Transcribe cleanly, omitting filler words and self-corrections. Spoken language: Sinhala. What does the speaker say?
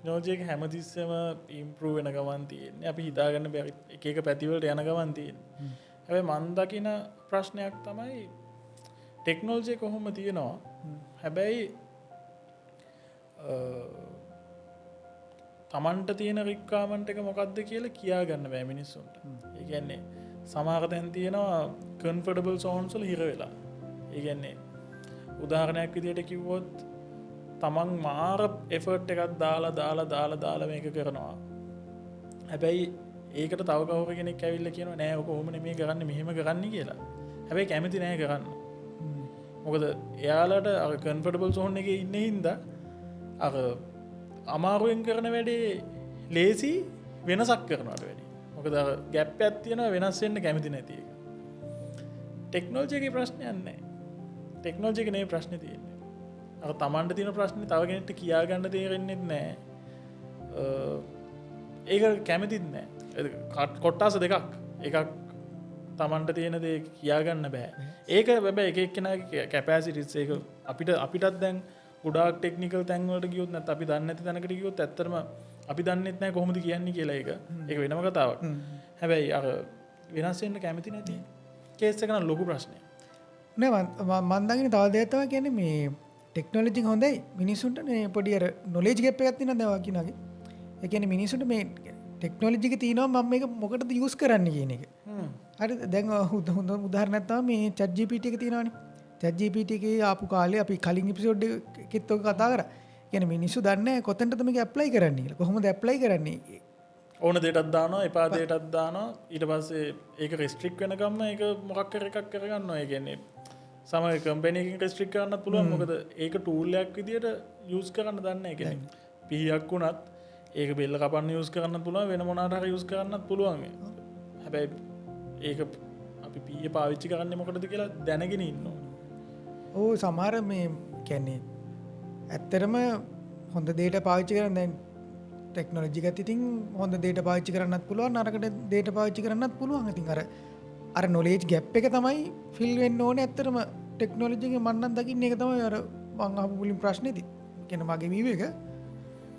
ටෙක්නොලොජි එක හැමතිස්සෙම ඉම්ප්‍රූව් වෙන ගමන් තියෙන්නේ. අපි හිතාගන්න බැරි එක එක පැති වලට යන ගමන් තියෙන්නේ. හැබැයි මන් දකින ප්‍රශ්නයක් තමයි ටෙක්නොලොජි කොහොම තියෙනවා. හැබැයි තමන්ට තියෙන රික්වයර්මන්ට් එක මොකක්ද කියලා කියා ගන්න බෑ මිනිස්සුන්ට. ඒ කියන්නේ සමහර තැන් තියෙනවා කම්ෆර්ටබල් සෝන්ස් වල හිර වෙලා. ඒ කියන්නේ උදාහරණයක් විදියට කිව්වොත් තමන් මාර එෆර්ට් එකක් දාලා දාලා දාලා දාලා මේක කරනවා. හැබැයි ඒකට තව කවුරු කෙනෙක් ඇවිල්ලා කියනවා නෑ ඔක ඔහොම නෙමෙයි කරන්නේ, මෙහෙම කරන්න කියලා. හැබැයි කැමති නෑ කරන්න. මොකද එයාලට අර කම්ෆර්ටබල් සෝන් එකේ ඉන්න හින්දා අර අමාරුවෙන් කරන වැඩේ ලේසි වෙනසක් කරනවට වැඩිය. මොකද අර ගැප් එකක් තියෙනවා වෙනස් වෙන්න කැමති නැති එක. ටෙක්නොලොජි එකේ ප්‍රශ්නයක් නෑ. ටෙක්නොලොජි එක නෙමෙයි ප්‍රශ්නේ තියෙන්නේ. අර තමන්ට තියෙන ප්‍රශ්නේ තව කෙනෙක්ට කියා ගන්න තේරෙන්නෙත් නෑ. ඒක කැමතිත් නෑ. කොට්ටාස දෙකක්. එකක් තමන්ට තියෙන දේ කියා ගන්න බෑ. ඒක හැබැයි එක එක්කෙනාගේ කැපැසිටිස් ඒක අපිටත් දැන් ගොඩාක් ටෙක්නිකල් තැන් වලට ගියොත් නැත්නම් අපි දන්නේ නැති තැනකට ගියොත් ඇත්තටම අපි දන්නෙත් නෑ කොහොමද කියන්නේ කියලා ඒක. ඒක වෙනම කතාවක්. හැබැයි අර වෙනස් වෙන්න කැමති නැති කේස් එක නම් ලොකු ප්‍රශ්නයක්. නෑ, මං දකින්නේ තව දෙයක් තමයි කියන්නේ මේ ටෙක්නොලොජි එක හොඳයි මිනිස්සුන්ට මේ පොඩි අර නොලෙජ් ගැප් එකක් තියෙනවා දැන් ඔයා කියන වගේ. ඒ කියන්නේ මිනිස්සුන්ට මේ ටෙක්නොලොජි එක තියෙනවා මම මේක මොකටද යූස් කරන්නේ කියන එක. හරිද? දැන් ඔය හොඳ උදාහරණයක් තමයි මේ chat GPT එක තියෙනවනේ. Chat GPT එකේ ආපු කාලේ අපි කලින් එපිසෝඩ් එකෙත් ඔක කතා කරා. ඒ කියන්නේ මිනිස්සු දන්නේ නැහැ කොතනටද මේක ඇප්ලයි කරන්නේ කියලා. කොහොමද ඇප්ලයි කරන්නේ? ඕන දෙයටත් දානවා, එපා දෙයටත් දානවා. ඊට පස්සේ ඒක රෙස්ට්‍රික්ට් වෙනකම්ම ඒක මොකක් කර එකක් කරගන්නවා. ඒ කියන්නේ සමහර කම්පැනි එකකින් රෙස්ට්‍රික්ට් කරන්නත් පුළුවන්. මොකද ඒක ටූල් එකක් විදියට යූස් කරන්න දන්නේ නැහැ. ඒ කියන්නේ පීයක් වුණත් ඒක බෙල්ල කපන්න යූස් කරන්නත් පුළුවන්, වෙන මොනාට හරි යූස් කරන්නත් පුළුවන්. හැබැයි ඒක අපි පීය පාවිච්චි කරන්නේ මොකටද කියලා දැනගෙන ඉන්න ඕනේ. ඔව්, සමහර මේ කියන්නේ ඇත්තටම හොඳ දෙයට පාවිච්චි කරන්න දැන් ටෙක්නොලොජි එකත් ඉතින් හොඳ දෙයට පාවිච්චි කරන්නත් පුළුවන්, නරකට දෙයට පාවිච්චි කරන්නත් පුළුවන්. ඉතින් අර නොලෙජ් ගැප් එක තමයි ෆිල් වෙන්න ඕනේ ඇත්තටම ටෙක්නොලොජි එකේ. මං නම් දකින්නේ ඒක තමයි අර මං අහපු මුලින් ප්‍රශ්නේදී. කියන්නේ මගේ වීව් එක.